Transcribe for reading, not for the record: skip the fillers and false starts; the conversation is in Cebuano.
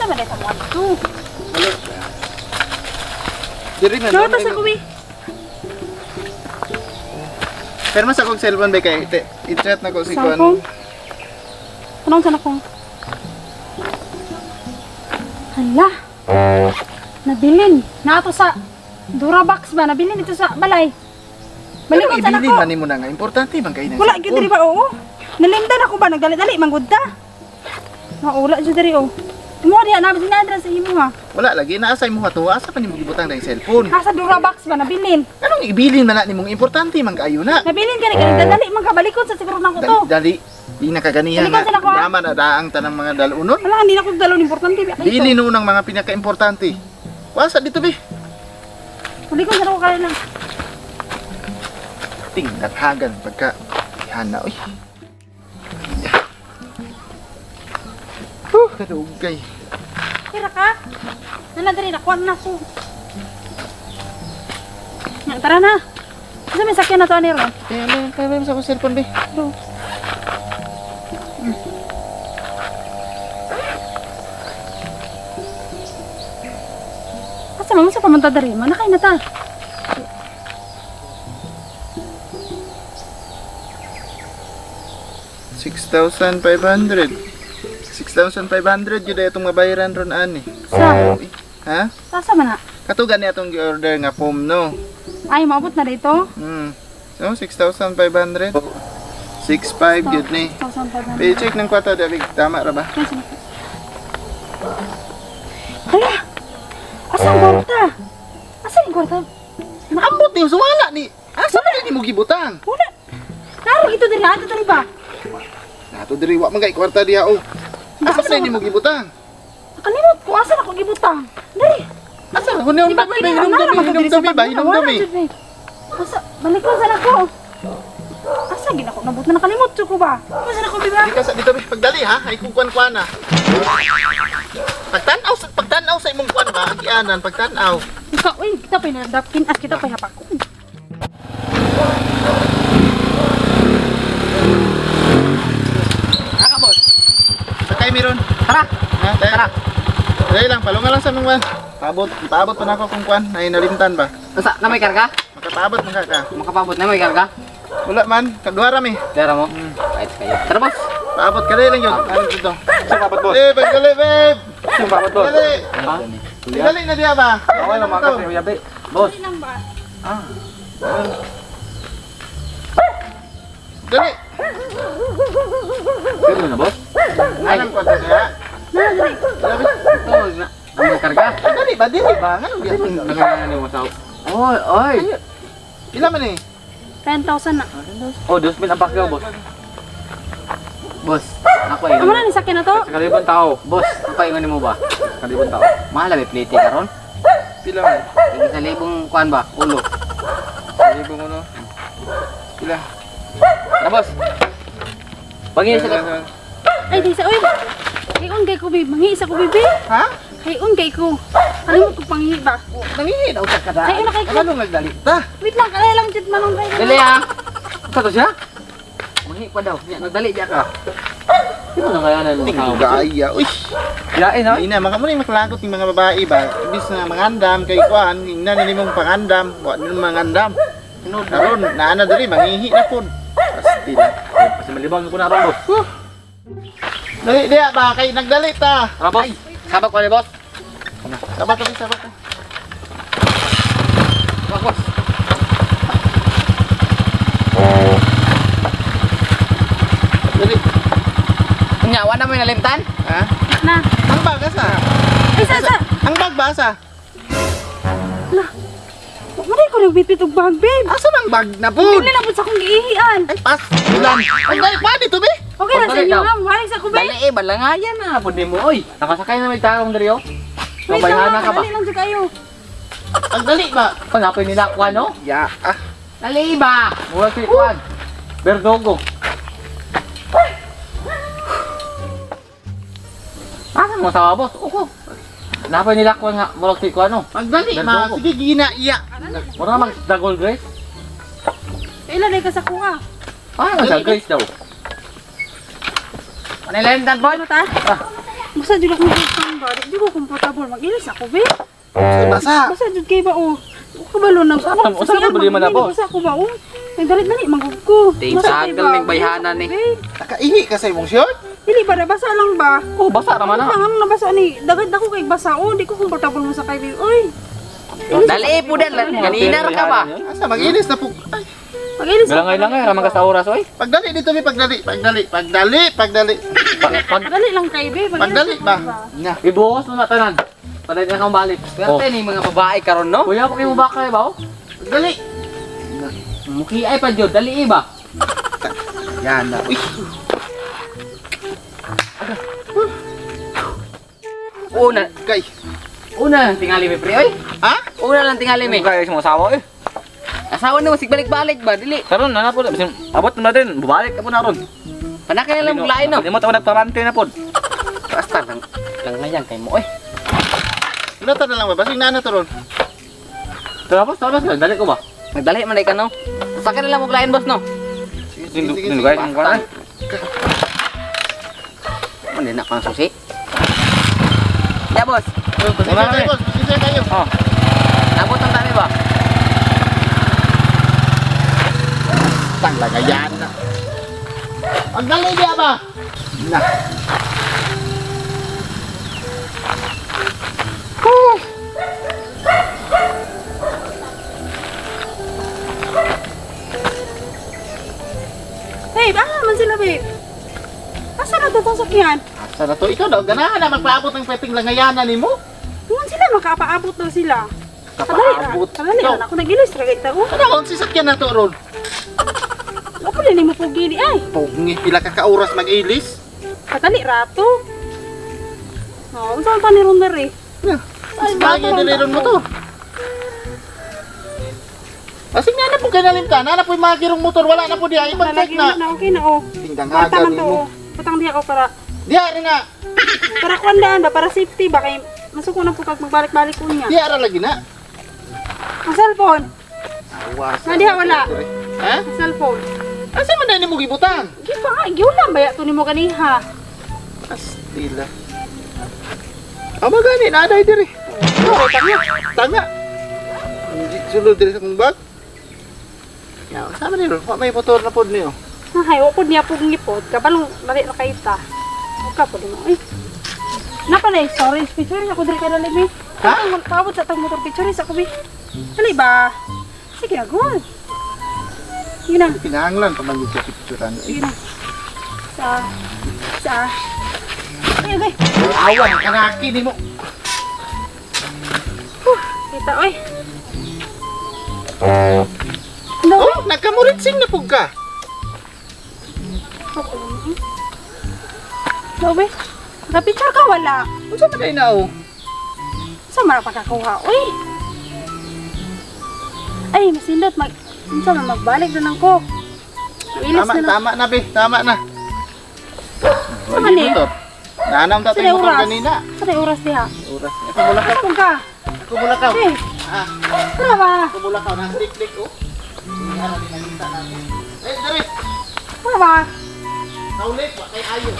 Asa man ito mo ato? Diri na. Nawata sa kubi. Pero mas akong cellphone ba kay i-chat na ko si Kwan. Anong sana ko? Hala. Nabilin. Naato sa Durabox ba? Nabilin ito sa balay. Balik sa ibilin nako. man nimo na nga importante man kay nang. Wala gyud diri ba? Oo. Nalimdan ako ba nagdali-dali man gud ta. Naula jud diri oh. Imo diha na sinadra sa imo ha. Wala lagi naa sa imo to. Asa pa nimo gibutang dang cellphone? Asa Durabox ba nabilin? Anong ibilin man na nimong importante man kaayo na? Nabilin kani kay nagdali man ka balikon sa siguro nako to. Dali, dali. Di na kaganihan Balikon na. sa nako, ah. Yaman na daang tanang mga dalunon. Wala hindi na ko dalon importante ba kay. Dili noon ang mga pinaka-importante. Wasa dito be. Balikon sa nako kay lang. Ting daghagan pagka ihana oy. Huh, kadugay. Tira ka. Nana diri nakuha na ko. Na, tara na. Asa may sakyan na to ani ron? Kaya kaya sa akong cellphone be. Do. Asa man sa pamunta diri? Manakay na ta. $6,500. 6,500 yun itong mabayaran ron ani. Sa? Ha? Sa man na? Katugan niya itong gi-order nga foam, no? Ay, maabot na dito? So, 6,500. 6,500 yun ni. 6,500. Pay-check ng kwata, David. Tama ra ba? Hala! Asa ang kwarta? Asa ang kwarta? Ambot niyo, suwala ni! Asa ba ni mo gibutang? Wala! Naro ito diri, ato diri ba? Nato diri, wa man kay kwarta diha, oh. Asa ba ni mo gibutang? Nakalimot ko, asa na ko gibutang? Diri! Asa? Hinumdumi ba? Hinumdumi, hinumdumi ba? Hinumdumi. Asa? Balik ko, saan ako? Asa gid ako? Nabot na nakalimot ko ba? Asa na ko, biba? Di ka sa dito, pagdali ha? Ay kung kwan-kwan na. Pagtanaw sa imong kwan ba? Ang gianan, pagtanaw. Ikaw, uy, kita pa'y nadapkin at kita pa'y hapakon. Aka, boss. Sakay meron. Tara! Ha, tara. Dali lang, palunga lang sa imong kwan. Paabot, ipaabot pa na ako kung kwan. Ay, nalimtan ba? Asa, na may karga? Makapaabot man ka. Makapaabot na may karga? Wala man, kaduha rami. Tara mo. Kahit kayo. Tara, boss. Paabot ka lang yun. Ano dito? Saan paabot, boss? Eh, pagdali, babe! Saan paabot, boss? Dali! Ha? Dali na diya ba? Okay lang, mga kasi, Kuya Be. Boss. Dali lang ba? Ah. Dali! Pero na, boss? Anong kwarta niya? Na, dali. Dali. Ito, na. Ang may karga? Dali ba? Dili ba? Anong diya? Nanganganin mo sa... Oy, oy! Pila man eh? 10,000 na. Oh, 2,000 ang pakyaw, boss. Boss, ako ay... Amo na ni sakyan na to? Sa kalibang tao. Boss, ako ay mo ba? Kalibang tao. Mahal ba plate karon? Pila man? Tig 1,000 kuan ba? Ulo. Kalibang ulo. Pila? Tara, boss. Bangi sa Ay, di sa oy. Kayon kay ko, babe. Mangi isa ko, baby. Ha? Kayon kay ko. Kalimot ko panghi ba? Nangihi daw ka kada. Kayo na kay ko. Ano nagdali ta? Wait lang, kalay lang jud manong kay. Dali ah. Sa to siya? Mangi pa daw. Nya nagdali diya ka. Di mo na kaya na nung tao. Gaya, uy. Yain ha? Hindi na, maka mo na yung maklagot ng mga babae ba? Ibis na mangandam kay kuan, ingnan na nimong pangandam, wa nimong mangandam. Karon, naana diri mangihi na pud. Pasti na. Kasi malibang ko na ron, boss. Dali diya ba kay nagdali ta. Tara, boss. Sabak ko ni boss. Sabak kami, sabak ka. Sabak, boss. Dali. Nya wa na mo nalimtan? Ha? Na. Ang bag asa? Ay, sa sa. Ang bag ba asa? Lah. Wala ko nang bitbit og bag, babe. Asa mang bag na pud? Pili na pud sa akong giihian. Ay, pas. Ulan. Ang dali pa dito be. Okay ra sa Pagdali inyo, daw. ha? Balik sa ko, babe. Dali eh, balangayan na pud nimo oy. Nakasakay na may taong diri, oh. Wait lang, Mabayhana ka ba? dali lang jud kayo. Ang dali ba? Panapin nila kuan, no? Ya, ah. Dali ba? Mura si kuan. Berdogo. Asa mo sa boss? Uko. Napay nila kuan nga murag si kuan, no? Pagdali ma, Berdogo. sige gina iya. Mura mag dagol grace. Kailan ay ka sa kuha? Ah, sa grace daw. Ano nalimtan, boss? Ano ta? Ah. Basa jud akong ba? Di ko komportable mag-ilis ako be. Basa. Basa jud kay ba oh. Kabalo na. Usa ka problema na, boss? Basa ko ba oh. Nagdalit-dali manggug ko. Ting Basa kay sagal ba? ning bayhana ni. Be, Nakaihi ka sa imong short? dili ba nabasa lang ba? Oh, basa ra man Ano na. lang nabasa ni? Dagad ako kay basa oh, di ko komportable mo sa kay be. Oy. Dali po dal. Ganina ra ka ba? Asa mag-ilis na po. Ay, Mag-ilis. Galangay-langay ra man ka sa oras oy. pagdali dito mi, pagdali, pagdali, pagdali, pagdali. Pag Dali lang kay be. Mag-ilis Pagdali ako, ba? ba? Na. ibuhos mo na tanan. Padali na kang balik. Swerte ni mga babae karon no. Kuya, pa kayo mo bakay ba? oh? Pagdali. Muki ay pa jud, dali ba? Yan na. Uy. Una, Kay. una lang tingali mi pre oy. Ha? Una lang tingali mi. Kaya sa mga asawa eh. Asawa nimo sig balik-balik ba dili. Karon na na po, bisin abot na natin, bubalik ka po na ron. Panakay na lang lain no. Hindi mo tawag nagpamante na pod. Basta lang lang ngayan kay mo oy. Lata na lang ba? Basig na na to ron. Tapos tapos dali ko ba? Nagdali man ka no. Sakay na lang og lain boss no. Sige, sige, sige. Sige, guys, ang kuwan. Man din na pang susi. Ya boss, Pasensya kayo, boss. Pasensya kayo. Oh, nabot ang dami ba? Tang lagayan na. Pagdali diya ba? Na. Hey, ah, man sila be. Asa na to tong sakyan? Asa na to? Ikaw daw, ganahan na magpaabot ng pepeng langayanan nimo. Ingon sila makapaabot daw sila. Kapaabot. Kadali Ikaw. ra ako nag-ilis ra kay tao. Ano ang sisakyan na to ron? Ako din mo pugi ni ay. Pugngi, pila ka ka oras mag-ilis? Kadali ra to. Oh, unsa man pa ni ron diri? Ay, bagay dili ron motor. Asing na na po kay nalimta, na na po yung mga girong motor, wala na po diya, ibang check Lagi na. na. Okay na oh. Tingdang Kwarta haga man to nimo. oh. Putang diha ko para Diya ra na, para kuan ba para safety ba kay masuko na po kag magbalik-balik ko niya. diya ra lagi na. Ang cellphone, Awas. Na diha wala. Ha? ang cellphone. Asa man na nimo gibutang? Gi pa nga giulam ba to nimo ganiha? Astila. Ama gani na aday diri. Oh, tanga. Tanga. Hindi sulod diri sa kong bag. Ya, sama ni ron, wa may motor na pod niyo. Hay, wa pod niya pug ngipod kabalong dali ra kay ta. Uka pod mo. Ay. Napa na sorry, picture ako diri kay lalim eh. Ha? Magpaabot sa tang motor picture sa ko bi. Dali ba? Sige, agol. Sige na. Pinahanglan pa man yun sa picturean. Sige na. Sa sa Ay, ay. Awan kanaki nimo. Kita oy. No. Oh, nagkamuritsing na pug ka. No, be. Naka-picture ka wala. Unsa man day na oh? Sa mara pagkakuha, oy. Ay, masindot mag unsa man magbalik na lang ko. Ilis Tama, na lang. tama na be, tama na. Sa man eh? Motor. Naanam ta Sa tayo motor oras? ganina. Sa day oras diha. Oras. Ako mulakaw. Asa man ka? Ako mulakaw. Eh, Ah, tara ba? ako mulakaw na dik-dik oh. Hindi na din nakita natin. Eh, dere. Tara ba? Naulit wa kay ayo.